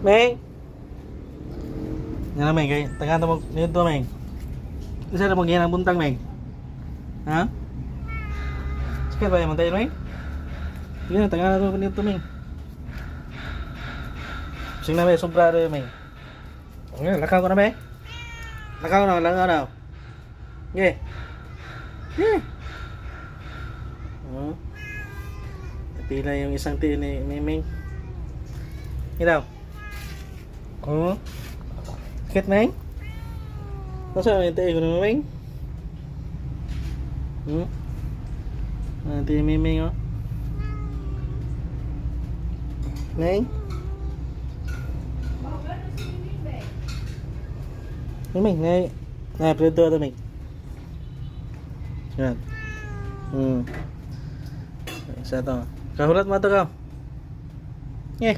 Meng. Nga na, Meng, kay tagaan ta mo nito, Meng. Isa na mo ang buntag, Meng. Ha? Sakit ba yung tayo, Meng? Sige na, tagaan na to nito, Meng. Sige na, Meng, sobra rin, Meng. Okay, lakaw ko na, Meng. Lakaw na, lakaw na. Okay. Okay. Oh. Pila yung isang tiil ni Miming. Ikaw. Oh. Sakit, Meng? Nasa yung tiil ko ni Miming? Ah, tiil ni Miming, oh. Meng? Miming, ngay. Ngay, predo ito, Ming. Yan. Isa to. Kahulat mo ito ka. Eh.